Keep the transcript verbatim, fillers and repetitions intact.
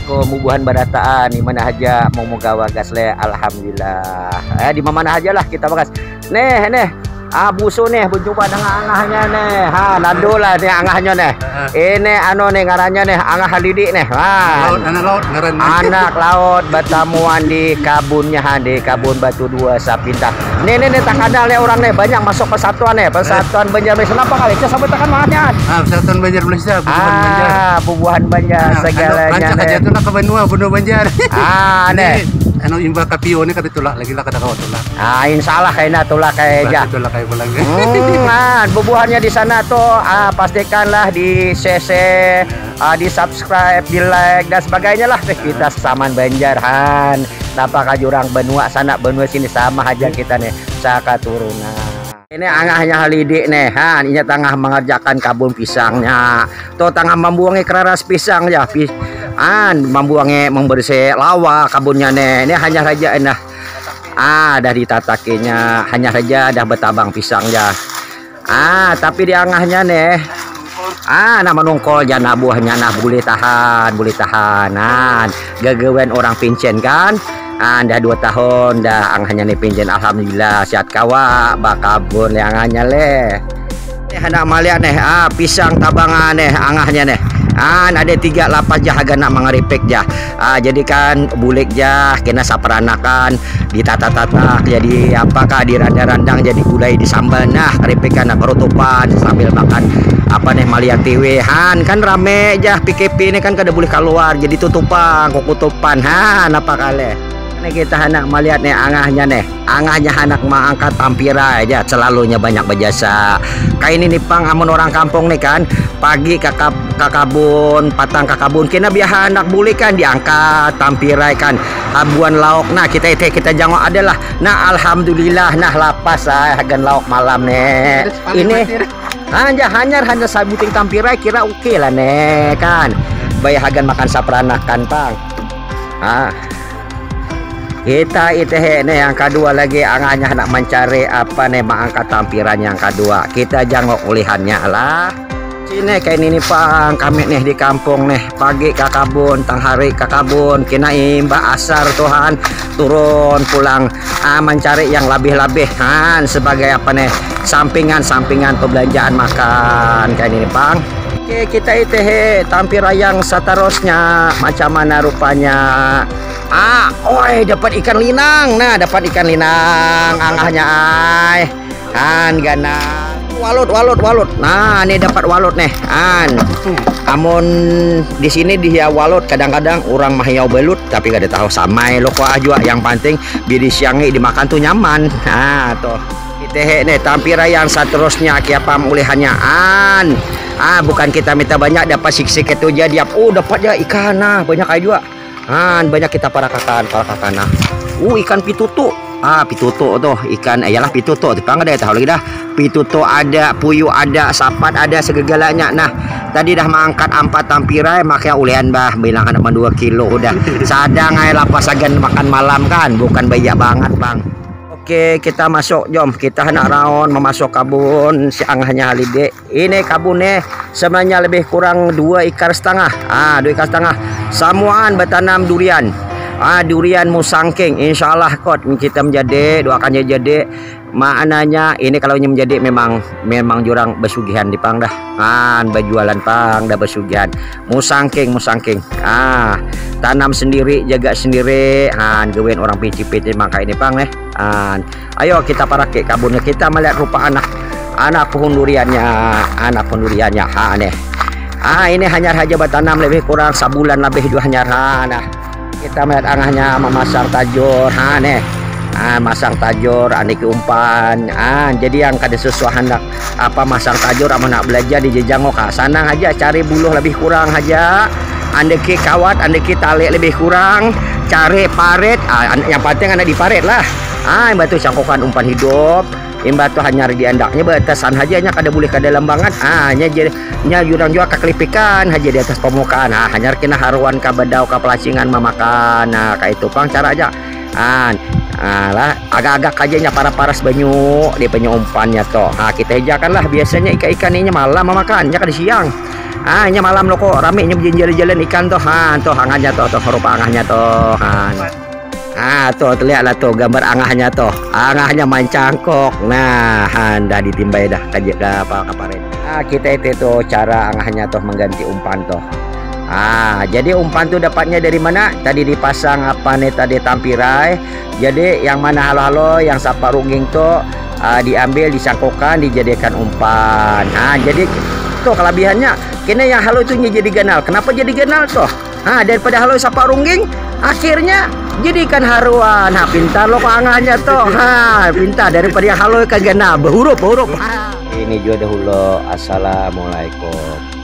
Assalamualaikum, bubuhan barataan, di mana haja mau mugawa gas le, alhamdulillah. Eh, di mana haja lah kita bagas. Neh, neh, ah, busu neh, berjumpa dengan angahnya neh. Ha, nado lah neh angahnya neh. Ini anu neh ngarannya neh, angah halidi neh. Ha. Laut, anak laut ngarannya. Anak laut batamuan di kabunnya, ha, di kabun batu dua sapindah. Neh, neh, neh, tak kenal neh orang neh, banyak masuk persatuan neh, persatuan Banjar Malaysia. Kenapa kali? Kita sampai tekan banget ya. Ah, persatuan Banjar Malaysia, bubuhan Banjar. Ah, bubuhan Banjar, nah, segalanya rancak aja neh. Tuh lah ke benua, benua Banjar. Ah, neh. Ini, anu, imbah kapio ni kada tulak lagi lah, kada kawa tulak. Ah, insya Allah kaina tulak kayak aja. Tulak kayak pulang. Hmm, nah, bubuhannya di sana tuh, ah, pastikanlah di C C, ah, di subscribe, di like dan sebagainya lah. Eh, kita saman Banjar, han. Napa kajurang benua sana, benua sini sama aja kita nih, sakaturunan. Ini angahnya Halidi nih, han, inya tangah mengerjakan kabun pisangnya. Tuh tangah membuangi keraras pisang ya, pis an membuangi membersih lawa kabunnya nih. Ini hanya saja nah. Ah, dah ditatakinya, hanya saja dah betabang pisang ya. Ah, tapi di angahnya nih. Ah, nah menungkol jana buahnya nah, boleh tahan, boleh tahan. Nah, gagawan orang pincen kan. Ah, dah dua tahun dah angahnya nih pincen, alhamdulillah sehat kawa bakabun yang angahnya leh. Nih, handak malihat nih, ah, pisang tabangan nih, angahnya nih. Ah, ada tiga lapas jah, hagan nak mangaripik jah. Ah, jadi kan bulik jah, kena saperanakan, ditata-tata, jadi apakah dirandang-randang, jadi gulai di sambal. Nah, keripik anak perutupan sambil makan apa nih, malihat T V. Han, kan rame jah, P K P ini kan kada boleh keluar, jadi tutupang, kukutupan. Han, apa kaleh? Nih kita handak malihat nih angahnya nih. Angahnya handak mangangkat tampirai aja, selalunya banyak berjasa. Kayak ini nih pang, amun orang kampung nih kan, pagi ke kab-, ke kabun, patang ke kabun, kena biar handak bulik kan diangkat tampirai kan. Habuan lauk, nah kita itu kita jangok adalah, nah alhamdulillah, nah lapas ah, hagan lauk malam nih. Ini hanya, hanyar hanya sabuting tampirai kira oke lah nih kan. Baik hagan makan saperanakan pang. Ah. Kita itehe nih yang kedua lagi, angahnya nak mencari apa nih, mengangkat tampiran yang kedua. Kita jangok ulihannya lah. Sini kayak ini nih pang, kami nih di kampung nih, pagi ke kabun, tang hari ke kabun, kena imbah asar Tuhan turun pulang, ah, mencari yang lebih-lebih han sebagai apa nih, sampingan-sampingan perbelanjaan makan kayak ini nih pang. Oke, kita itehe tampiran yang seterusnya macam mana rupanya. Ah, oi, dapat ikan linang. Nah, dapat ikan linang, angahnya ai. Kan gana. Walut, walut, walut. Nah, ini dapat walut nih. An. Amun di sini dia walut, kadang-kadang orang mahayau belut, tapi kada tahu samai lo kok aja. Yang penting bidi siangi dimakan tuh nyaman. Nah, tuh. Itehe nih, tampirai yang seterusnya kiapa ulihannya. An. Ah, bukan kita minta banyak, dapat siksik itu aja dia. Oh, dapat ya ikan. Nah, banyak aja juga. Han, banyak kita parakakan, parakakan nah. Uh, ikan pitutu. Ah, pitutu tuh, ikan, eh, iyalah pitutu, tapi nggak ada tahu lagi dah. Pitutu ada, puyu ada, sapat ada, segegalanya. Nah, tadi dah mangkat empat tampirai, makanya ulian bah, bilang ada dua kilo udah. Sadang aja lapas agan makan malam kan, bukan banyak banget bang. Oke, kita masuk jom, kita nak raun memasuk kabun si angahnya Halide. Ini kabun nih sebenarnya lebih kurang dua ikar setengah. Ah, dua ikar setengah. Samuan bertanam durian. Ah, durian musangking. Insya Allah kot kita menjadi, doakannya jadi. Maknanya ini kalau menjadi memang memang jurang besugihan di pang dah. Kan berjualan pang dah besugihan. Musangking, musangking. Ah, tanam sendiri, jaga sendiri. Han, gawin orang pincipit mangka ini pang nih. Han, ayo kita paraki kabunnya, kita melihat rupa anak anak pohon duriannya, anak pohon duriannya. Ha nih. Ah, ini hanyar haja bertanam lebih kurang sebulan lebih juga hanyar. Ha nah. Kita melihat angahnya memasang tajur. Ha nih. Ah, masang tajur, aniki umpan. Ah, jadi yang kada sesuai hendak apa masang tajur, amun nak belajar di jejang kok, sanang aja cari buluh lebih kurang aja. Andeki kawat, andeki tali lebih kurang, cari parit. Ah, yang penting anak di parit lah. Ah, yang batu cangkokan umpan hidup. Imbah tu hanyar diandaknya batasan haja nya kada boleh ka dalam bangat. Ah, nya jadi nya jurang jua kakelipikan haja di atas pamukaan. Ah, hanyar kena haruan ka badau ka pelacingan mamakan. Nah, kaitu pang cara aja. Ah, ah, lah agak-agak aja nya para paras banyu di banyu umpannya to. Ah, kita hijakan lah biasanya ikan-ikan ini malam mamakan nya kada siang. Ah, nya malam lo kok rame nya berjalan-jalan ikan tuh. Ha, tuh angahnya tuh, tuh rupa angahnya tuh. Ha. Ah, tuh terlihat lah tuh gambar angahnya tuh. Angahnya mancangkok. Nah, dah ditimbai dah kaji ke apa kaparin. Ah, kita itu tuh cara angahnya tuh mengganti umpan tuh. Ah, jadi umpan tuh dapatnya dari mana? Tadi dipasang apa nih tadi tampirai. Jadi yang mana halo-halo, yang sapa rungging tuh ah, diambil, disangkukan, dijadikan umpan. Nah, jadi tuh kelebihannya, kena yang halo itu jadi ganal. Kenapa jadi ganal tuh? Nah, daripada halo sapa rungging, akhirnya jadi ikan haruan. Nah, pintar lo kok angahnya tuh. Ha, pintar daripada yang halo ikan ganal, berhurup, berhurup. Ha. Ini juga dahulu. Assalamualaikum.